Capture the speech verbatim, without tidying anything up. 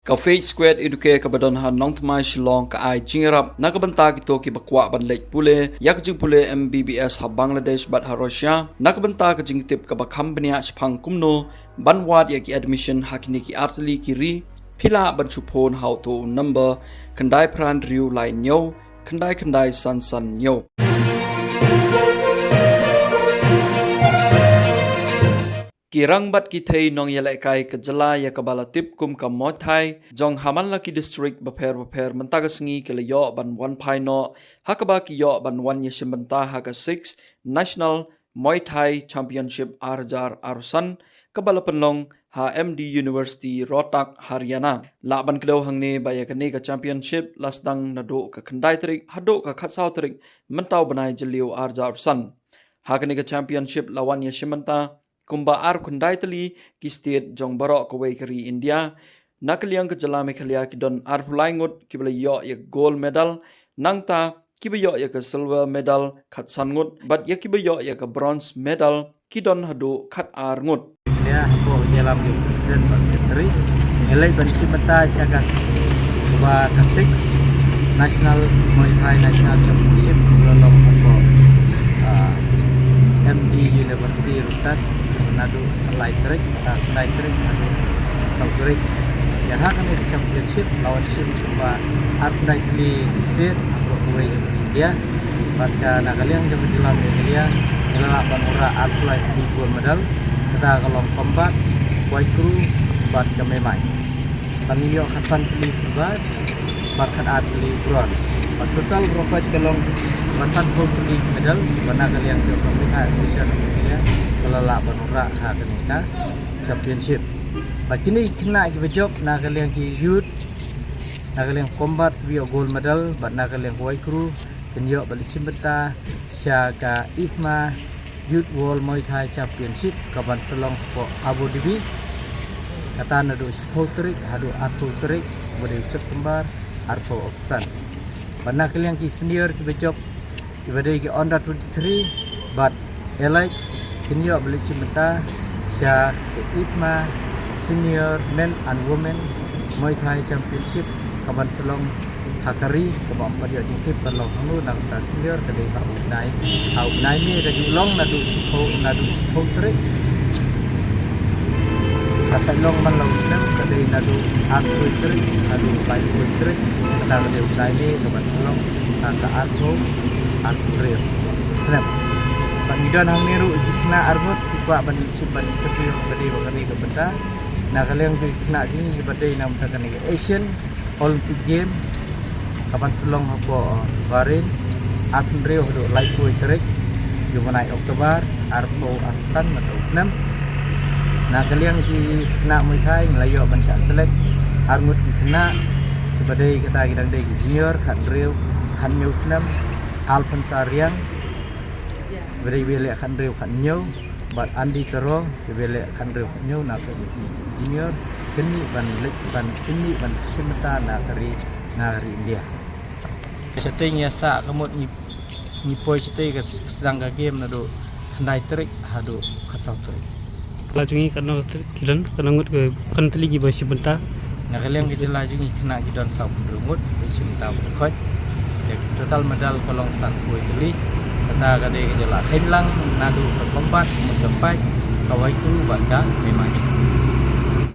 Ka Faith Square Educare kaba don ha Nongthymmai Shillong ka ai jingïarap na ka bynta kito kiba kwah ban leit pule ïa ka jingpule M B B S ha Bangladesh bad ha Russia, na ka bynta ka jingtip kaba kham bniah shaphang kumno ban wad ïa ki admission ha kine ki artylli ki ri. Phi lah ban shu phone ha uto u number khyndai phra hynriew lai hynñiew khyndai khyndai san san hynñiew. Ki rang bad ki thei nongïalehkai ka jylla ïa kaba la tip kum ka Muay Thai jong ha man la ki district bapher bapher mynta ka sngi ki la ïoh ban wan phai noh, ha kaba ki ïoh ban wan ïashim bynta ha ka six National Muay Thai Championship ar hajar arphew san kaba la pynlong ha M D University Rohtak, Haryana. Lah ban kdew hangne ba ïa kane ka championship la sdang naduh ka khyndai tarik haduh ka khatsaw tarik mynta u bnai Jylliew ar hajar arphew san. Ha kane ka championship la wan ïashim bynta kumba ar khyndai tylli ki state jong baroh kawei ka ri India. Na ka liang ka jylla Meghalaya ki don arphew lai ngut kiba la ïoh ïa ka gold medal, nangta kiba ïoh ïa ka silver medal khatsan ngut bad ïa kiba ïoh ïa ka bronze medal ki don haduh khatar ngut. Ïa hapoh ïalam ki president bad secretary, ïa leit ban shim bynta sha ka ba ka six National Muay Thai National Championship, la long hapoh, ah, M D University Rohtak, naduh lai tarik, ah, lai tarik naduh saw tarik. Ïa ha kane ka championship la wan shim kumba ar khyndai tylli ki state hapoh kawei ka ri India. Bad ka na ka liang jong ka jylla Meghalaya, ngi la lah ban wanrah ar khyndai tylli gold medal, kata ka long combat, wai kru bad ka memai. Bad ngi ïoh khatsan tylli silver bad khatar tylli bronze. Bad total baroh khoit ka long ba sanphew tylli medal, bad na ka liang jong ka Muay Thai Association of Meghalaya ka la lah ban wanrah ha kane ka championship. Bad kine ki khynnah kiba jop na ka liang ki youth, na ka liang combat kiba ïoh gold medal bad na ka liang wai kru, kin ïoh ban leit shim bynta sha ka IFMA Youth World Muay Thai Championship kaban sa long hapoh Abu Dhabi. Kata naduh shiphew tarik haduh arphew tarik, ba dei u September, arphew arphew san. Bad na ka liang ki senior kiba jop, kiba dei ki under twenty-three bad elite, kin ïoh ban leit shim bynta sha ka IFMA Senior Men and Women Muay Thai Championship kaban sa long ha ka ri, kaba ym pat ïoh jingtip ban long hangno, na ka bynta senior ka dei ha u bnai, ha u bnai May ka ju long naduh shiphew, naduh shiphew tarik. Ka sa long man la u snem ka dei naduh arphew tarik haduh laiphew tarik, kata ka dei u bnai May kaban sa long ha ka arphew, arphew hynriew snem. Bad ngi don hangne ruh ki khynnah arngut ki kwah ban shim ban interview ka dei ba ka dei ka bynta. Na ka liang ki khynnah ki ba dei na bynta kane ka Asian Olympic Game kaban sa long hapoh Bahrain, arphew hynriew haduh laiphew tarik jong u bnai October, arphew arphew san mynta u snem. Na ka liang ki khynnah Muay Thai ngi la ïoh ban shah select arngut ki khynnah, kiba dei kata ki dang dei ki junior, khathynriew, khathynñiew snem, Alphonsa Riang, kiba dei ba ïaleh khathynriew khathynñiew, bad Andy Karo, kiba ïaleh khathynriew khathynñiew, na ka junior, kynmaw ban leit ban kynmaw ban shim bynta na ka ri, na ka ri India. Shatei ngi ïa sah ka mut ngi, ngi poi shatei ka sdang ka game naduh khyndai tarik haduh khatsaw tarik. La jong ngi katno ki don, katno ngut ki, katno tylli kiba shim bynta? Na ka liang ka jylla jong ngi khynnah ki don sawphew hynriew ngut ba shim bynta ba dei khoit. Ïa total medal ka long sanphew tylli. Kata ka dei ka jylla kheiñ lang naduh ka combat, mut ka fight, ka wai kru bad ka memai.